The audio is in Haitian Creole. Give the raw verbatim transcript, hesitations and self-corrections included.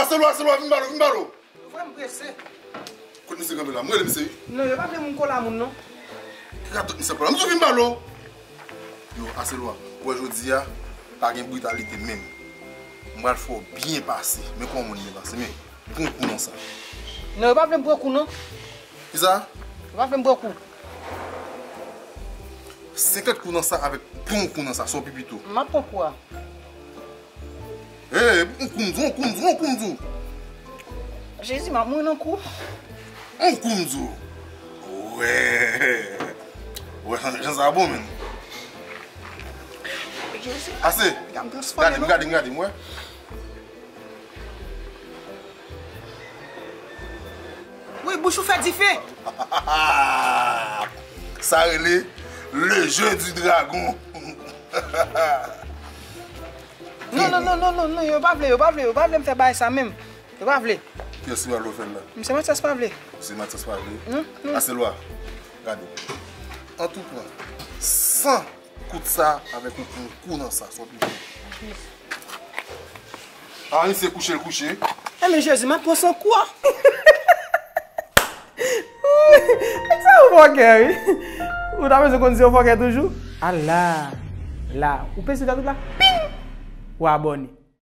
Aselwa, Aselwa, vin ba l, vin ba l. Ou vrèman prese. Kot misye kanpe la? M rele misye wi. Non, yo pa vle moun kola moun non. Ki ka tout misye pran? M tou vin ba l. Yo, Aselwa, ou wè jodi a, pa gen britalite menm. M pral fè w byen pase. Men kòman moun byen pase, men pran kou nan sa. Non, yo pa vle m pran kou non. Kisa? Yo pa vle m pran kou. Senkant kou nan sa avèk pran kou nan sa, sa w pi pito. M ap pran kou a. Hey, on kou m di w, on kou m di w, on kou m di w. Jezi, m ap mouri nan kou. On kou m di w. Wè. Wè, jan, jan sa bon, menm. Jezi. Ase. Gade m, gade m, gade m, wè. Wi, bouch ou fè dife. Sa rele le jeu du dragon. Non, non, non, non, non, non, yo pa vle, yo pa vle, yo pa vle m fè bagay sa menm. Yo pa vle. Kiyès ki pa vle w fè l la? Misye Matyas pa vle. Misye Matyas pa vle? Non, non. Aselwa, gade. An tou pran san kout sa avèk yon kou nan sa, sa w pi bon. A, misye kouche, l kouche. E men Jezi, m ap pran san kou a. Nèg sa yo fòkè, wi. Ou ta bezwen konn si yo fòkè toujou? Ala. La, ou peze gad la. Ping! Ou abòne.